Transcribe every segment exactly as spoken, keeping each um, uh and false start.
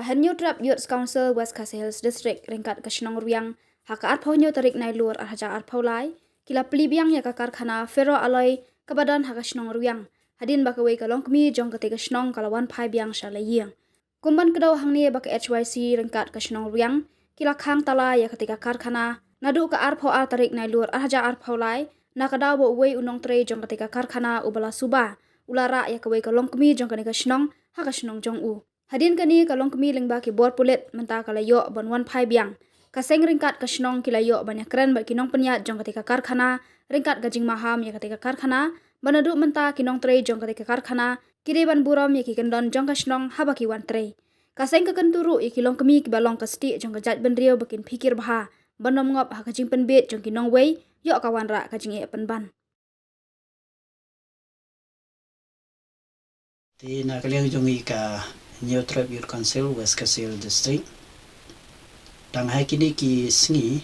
Hynñiewtrep Youth Council West Khasi Hills District ryngkat ka shnong Rwiang, ha ka arphew hynñiew tarik Nailur arhajar arphew lai, ki la plie biang ïa ka karkhana Ferro Alloy kaba don ha ka shnong Rwiang, hadien ba kawei ka longkmie jong katei ka shnong ka la wan phai biang sha la ïing. Kum ban kdew hangne ba ka H Y C ryngkat ka shnong Rwiang ki la khang tala ïa katei ka karkhana naduh ka arphew ar tarik Nailur arhajar arphew lai, na ka daw ba uwei u nongtrei jong katei ka karkhana uba la suba u la rah ïa kawei ka longkmie jong kane ka shnong ha ka shnong jong u. Hadien kane ka longkmie lyngba ki bor pulit mynta ka la ïoh ban wan phai biang. Ka seng ryngkat ka shnong ki la ïoh ban ïakren bad ki nongpynïaid jong katei ka karkhana ryngkat ka jingmaham ïa katei ka karkhana, ba naduh mynta ki nongtrei jong katei ka karkhana ki dei ban burom ïa ki kyndon jong ka shnong haba ki wan trei. Ka seng ka kyntu ruh ïa ki longkmie kiba long ka stieh jong ka jaitbynriew ba kin phikir bha ban ym ngop ha ka jingpynbeit jong ki nongwei ïoh ka wanrah ka jingeh pynban. Te na ka liang jong ngi ka Hynñiewtrep Youth Council West Khasi Hills District, tang ha kine ki sngi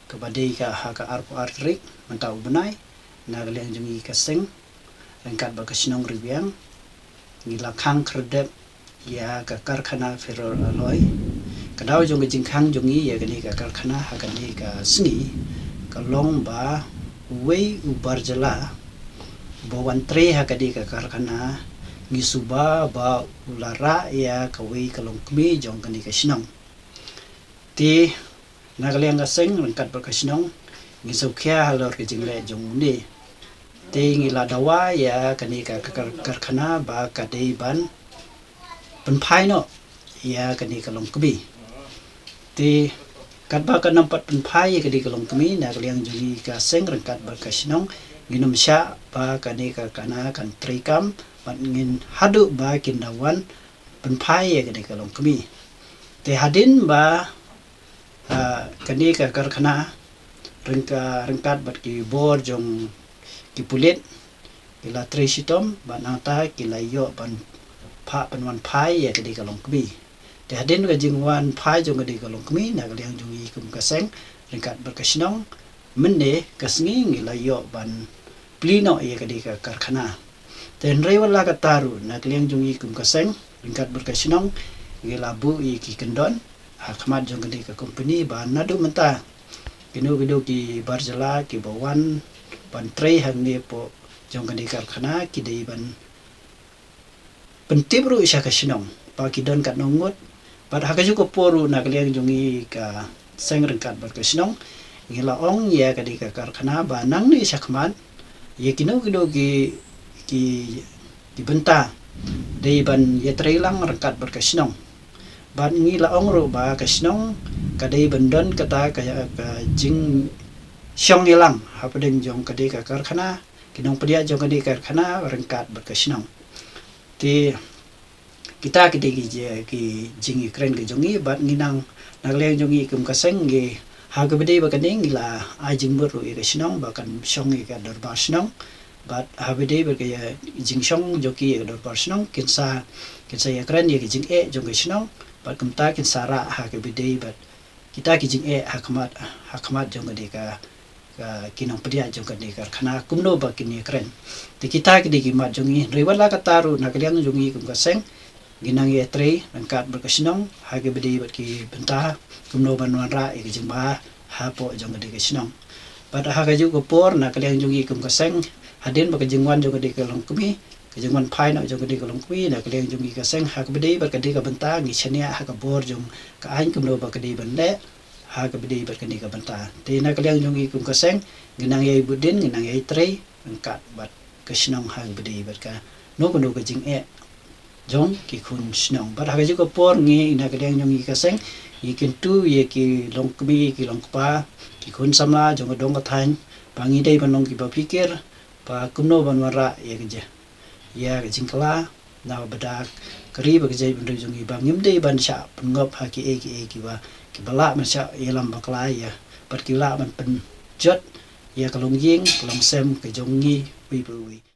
kaba dei ka ha ka arphew ar tarik mynta u bnai, na ka liang jong ngi ka seng ryngkat bad ka shnong Rwiang ngi la khang khyrdep ïa ka karkhana Ferro Alloy. Ka daw jong ka jingkhang jong ngi ïa kane ka karkhana ha kane ka sngi ka long ba uwei u bar jylla ba wan trei ha kane ka karkhana ngi suba ba u la rah ïa kawei ka longkmie jong kane ka shnong. Te na ka liang ka seng ryngkat bad ka shnong ngi sngewkhia halor ka jingleh jong une. Te ngi la dawa ïa kane ka, ka, ka karkhana ba ka dei ban pynphai noh ïa kane ka longkmie. Te katba kan ym pat pynphai ïa kane ka longkmie, na ka liang jong ngi ka seng ryngkat bad ka shnong ngin ym shah ba kane ka karkhana kan treikam bad ngin haduh ba kin da wan pynphai ïa kane ka longkmie. Te hadien ba, ah, kane ka karkhana ryngka-, ryngkat bad ki bor jong ki pulit ki la trei shitom bad nangta ki la ïoh ban phah pynwan phai ïa kane ka longkmie. Te hadien ka jingwan phai jong kane ka longkmie, na ka liang jong ngi kum ka seng ryngkat bad ka shnong, mynne ka sngi ngi la ïoh ban plie noh ïa kane ka karkhana. Te hynrei wat la katta ruh, na ka liang jong ngi kum ka seng ryngkat bad ka shnong ngi la buh ïa ki kyndon ha khmat jong kane ka kompani ba naduh mynta kino kino ki bar jylla kiba wan ban trei hangne hapoh jong kane ka karkhana ki dei ban pyntip ruh sha ka shnong ba ki don katno ngut. Bad ha kajuh ka por ruh, na ka liang jong ngi ka seng ryngkat bad ka shnong ngi la ong ïa kane ka karkhana ba nangne shakhmat ïa kino kino ki, ki, ki bynta dei ban ïatrei lang ryngkat bad ka shnong. Bad ngi la ong ruh ba ka shnong ka dei ban don kata ka, ka jingshong ïalang hapdeng jong kane ka karkhana, ki nongpynïaid jong kane ka karkhana ryngkat bad ka shnong. Te kita ki dei ki ji-, ki jingïakren ka jong ngi bad ngi nang, na ka liang jong ngi kum ka seng ngi, ha kaba dei bad kane ngi la ai jingmut ruh ïa ka shnong ba kan shong ïa ka dorbar shnong. Bad ha kaba dei bad ka, ïa, jingshong jong ki ïa ka dorbar shnong kin sa, kin sa ïakren ïa ka jingeh jong ka shnong bad kumta kin sa rah ha kaba dei bad kita ki jingeh ha khmat, ha khmat jong kane ka, ka, ki nongpynïaid jong kane ka karkhana kumno ba kin ïakren. Te kita ki dei ki mat jong ngi, hynrei wat la katta ruh, na ka liang jong ngi kum ka seng ngi nang ïatrei ryngkat bad ka shnong ha kaba dei bad ki bynta kumno ban wanrah ïa ka jingbha hapoh jong kane ka shnong. Bad ha kajuh ka por, na ka liang jong ngi kum ka seng, hadien ba ka jingwan jong kane ka longkmie, ka jingwan phai noh jong kane ka longkmie, na ka liang jong ngi ka seng, ha kaba dei bad kane ka bynta ngi shaniah ha ka bor jong ka aiñ kumno ba ka dei ban leh ha kaba dei bad kane ka bynta. Te na ka liang jong ngi kum ka seng ngi nang ïai bud dien, ngi nang ïai trei ryngkat bad ka shnong ha kaba dei bad kano kano ka jingeh jong ki khun shnong. Bad ha kajuh ka por ngi, na ka liang jong ngi ka seng, ngi kyntu ïa ki longkmie, ki longkpa, ki khun samla jong ka dong ka thaiñ ba ngi dei ban long kiba phikir ba kumno ban wanrah ïa ka ji-, ïa ka jingkylla na ka bynta ka ri bad ka jaitbynriew jong ngi ba ngim dei ban shah pynngop ha kiei kiei kiba, kiba lah ban shah ïalam bakla ïa, bad ki lah ban pynjot ïa ka longïing ka longsem ka jong ngi uwei pa uwei.